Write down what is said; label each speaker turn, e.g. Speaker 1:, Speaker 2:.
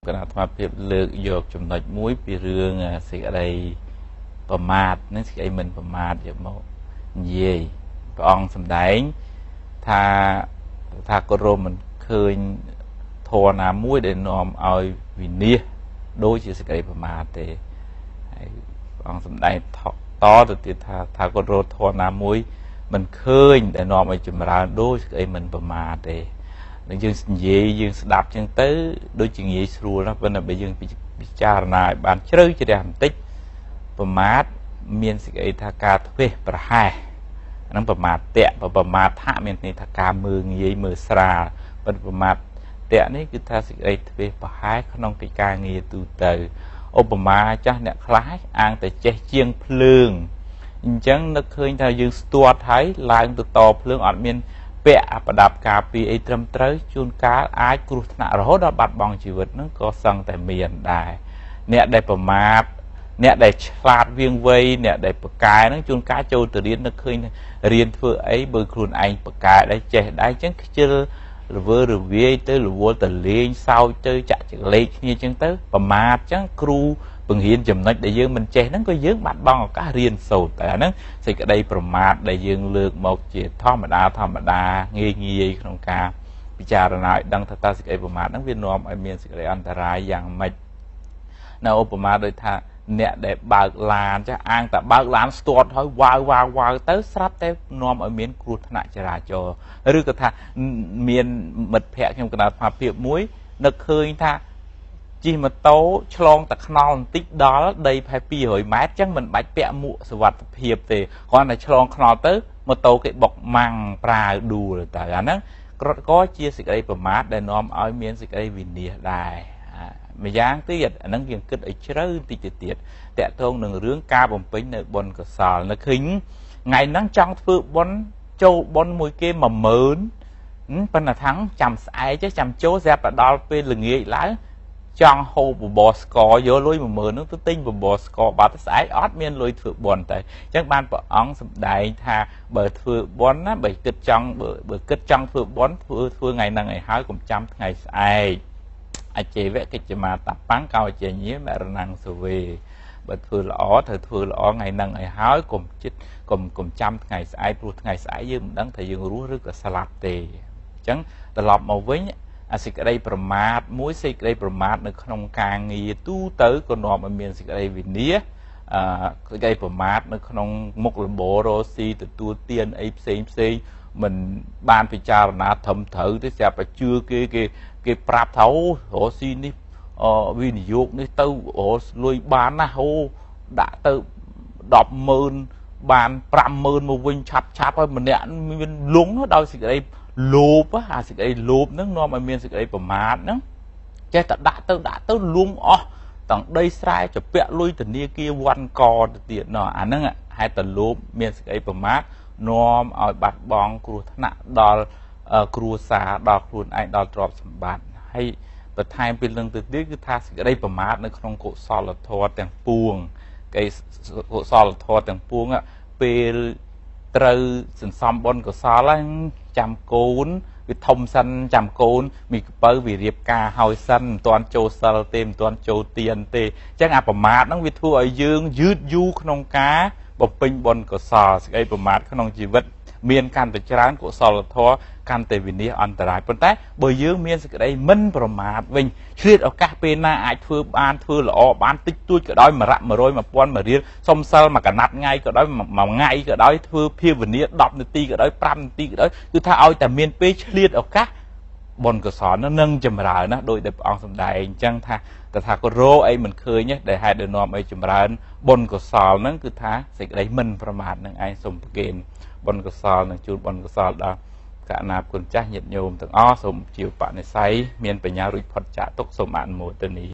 Speaker 1: គណៈអាត្មាភាពលើកយកចំណុចមួយពីរឿងសេចក្តីប្រមាទនិងសេចក្តីមិនប្រមាទយកមកនិយាយព្រះអង្គសម្ដែងថាថាគរមមិនឃើញធម៌ណាមួយដែលនាំឲ្យវិនាសដូចជាសេចក្តីប្រមាទទេហើយព្រះអង្គសម្ដែងតទៅទៀតថាថាគរធម៌ណាមួយមិនឃើញដែលនាំឲ្យចម្រើនដូចសេចក្តីមិនប្រមាទទេនឹងយើងនិយាយយើងស្ដាប់ចឹងទៅដូចជាងាយស្រួលណាស់ប៉ុន្តែបើយើងពិចារណាឲ្យបានជ្រៅជ្រះបន្តិចប្រមាទមានសេចក្តីថាការធ្វេសប្រហែសហ្នឹងប្រមាទតៈប្រមាទថៈមានន័យថាការមើលងាយមើលស្រាលប៉ុន្តែប្រមាទតៈនេះគឺថាសេចក្តីធ្វេសប្រហែសក្នុងកិច្ចការងារទូទៅឧបមាចាស់អ្នកខ្លះអាងតែចេះជាងភ្លើងអញ្ចឹងនឹកឃើញថាយើងស្ទាត់ហើយឡើងទៅតភ្លើងអត់មានពាក់ប្រដាប់ការពារអីត្រឹមត្រូវជួនកាលអាចគ្រោះថ្នាក់រហូតដល់បាត់បង់ជីវិតហ្នឹងក៏សឹងតែមានដែរអ្នកដែលប្រមាទអ្នកដែលឆ្លាតវៀងវៃអ្នកដែលប្រកែហ្នឹងជួនកាលចូលទៅរៀននឹកឃើញរៀនធ្វើអីបើខ្លួនឯងប្រកែដែរចេះដែរអញ្ចឹងខ្ជិលរវើរវាយទៅរវល់ទៅលេងសើចទៅចាក់ចលេកគ្នាអញ្ចឹងទៅប្រមាទអញ្ចឹងគ្រូបង្រៀនចំណុចដែលយើងមិនចេះហ្នឹងក៏យើងបាត់បង់ឱកាសរៀនសូត្រតែអាហ្នឹងសេចក្តីប្រមាទដែលយើងលើកមកជាធម្មតាធម្មតាងាយងាយក្នុងការពិចារណាឲ្យដឹងថាតើសេចក្តីប្រមាទហ្នឹងវានាំឲ្យមានសេចក្តីអន្តរាយយ៉ាងម៉េចនៅឧបមាដូចថាអ្នកដែលបើកឡានចាស់អាងតែបើកឡានស្ទាត់ហើយវ៉ាវវ៉ាវវ៉ាវទៅស្រាប់តែនាំឲ្យមានគ្រោះថ្នាក់ចរាចរណ៍ឬក៏ថាមានមិត្តភ័ក្ដិខ្ញុំកណ្ដាលភាពមួយនឹកឃើញថាជិះម៉ូតូឆ្លងតែខ្នល់បន្តិចដល់ដីប្រហែល200ម៉ែត្រចឹងមិនបាច់ពាក់មួកសុវត្ថិភាពទេគ្រាន់តែឆ្លងខ្នល់ទៅម៉ូតូគេបុកម៉ាំងប្រាវដួលទៅអាហ្នឹងក៏ជាសេចក្តីប្រមាទដែលនាំឲ្យមានសេចក្តីវិនាសដែរម្យ៉ាងទៀតអាហ្នឹងយើងគិតឲ្យជ្រៅបន្តិចទៅទៀតតកតងនឹងរឿងការបំពេញនៅបុណ្យកុសលនៅឃើញថ្ងៃហ្នឹងចង់ធ្វើបុណ្យចូលបុណ្យមួយគេ10000ប៉ុន្តែថាំងចាំស្អែកចាំចូលស្រាប់តែដល់ពេលល្ងាចឡើងចង់ហូបបបរស្ករយកលុយ10000ហ្នឹងទៅទិញបបរស្ករបាត់ស្អែកអត់មានលុយធ្វើបុណ្យតែអញ្ចឹងបានព្រះអង្គសម្ដែងថាបើធ្វើបុណ្យណាបើគិតចង់បើគិតចង់ធ្វើបុណ្យធ្វើថ្ងៃហ្នឹងឲ្យហើយកុំចាំថ្ងៃស្អែកអចេវកិច្ចមាតបាំងកោជាញាមរណងសវេបើធ្វើល្អត្រូវធ្វើល្អថ្ងៃហ្នឹងឲ្យហើយកុំចិត្តកុំចាំថ្ងៃស្អែកព្រោះថ្ងៃស្អែកយើងមិនដឹងថាយើងរស់ឬក៏ស្លាប់ទេអញ្ចឹងត្រឡប់មកវិញអាសេចក្តីប្រមាទមួយសេចក្តីប្រមាទនៅក្នុងការងារទូទៅក៏នាំឲ្យមានសេចក្តីវិនាសសេចក្តីប្រមាទនៅក្នុងមុខរបររស៊ីទទួលទានអីផ្សេងផ្សេងមិនបានពិចារណាត្រឹមត្រូវទេស្រាប់តែជឿគេគេប្រាប់ថាអូរស៊ីនេះវិនិយោគនេះទៅរលុយបានណាស់អូដាក់ទៅ100000បាន50000មកវិញឆាប់ឆាប់ហើយម្នាក់មានលងដោយសេចក្តីលោភអាសេចក្តីលោភហ្នឹងនាំឲ្យមានសេចក្តីប្រមាទហ្នឹងចេះតែដាក់ទៅលួងអស់ទាំងដីស្រែជពាក់លុយធនាគារវ៉ាន់កទៅទៀតណោះអាហ្នឹងហេតុតែលោភមានសេចក្តីប្រមាទនាំឲ្យបាត់បង់គ្រោះថ្នាក់ដល់គ្រួសារដល់ខ្លួនឯងដល់ទ្រព្យសម្បត្តិហើយបន្ថែមពីនឹងទៅទៀតគឺថាសេចក្តីប្រមាទនៅក្នុងកុសលធម៌ទាំងពួងគេកុសលធម៌ទាំងពួងពេលត្រូវសន្សំបុណ្យកុសលហ្នឹងចាំកូនវាធំសិនចាំកូនមីកពៅវារៀបការហើយសិនមិនទាន់ចូលសិលទេមិនទាន់ចូលទានទេអញ្ចឹងអាប្រមាទហ្នឹងវាធ្វើឲ្យយើងយឺតយូរក្នុងការបំពេញបុណ្យកុសលសេចក្តីប្រមាទក្នុងជីវិតមានកាន់តែច្រើនកុសលធម៌កាន់តែវិនាសអន្តរាយប៉ុន្តែបើយើងមានសេចក្តីមិនប្រមាទវិញឆ្លៀតឱកាសពេលណាអាចធ្វើបានធ្វើល្អបានតិចតួចក៏ដោយ100 1000 1រៀលសុំសិលមួយកណាត់ថ្ងៃក៏ដោយមួយថ្ងៃក៏ដោយធ្វើភាវនា10នាទីក៏ដោយ5នាទីក៏ដោយគឺថាឲ្យតែមានពេលឆ្លៀតឱកាសបុណ្យកុសលនឹងចម្រើនណាដោយដែលព្រះអង្គសម្ដែងអញ្ចឹងថាតថាគរោអីមិនឃើញទេដែលហេតុដែលនាំឲ្យចម្រើនបុណ្យកុសលហ្នឹងគឺថាសេចក្តីមិនប្រមាទនឹងឯងសូមប្រគេនបុណ្យកុសលនិងជូនបុណ្យកុសលដល់កណាបគុណចាស់ញាតិញោមទាំងអស់សូមជាឧបនិស្ស័យមានបញ្ញារួចផុតចាកទុក្ខសូមអនុមោទនា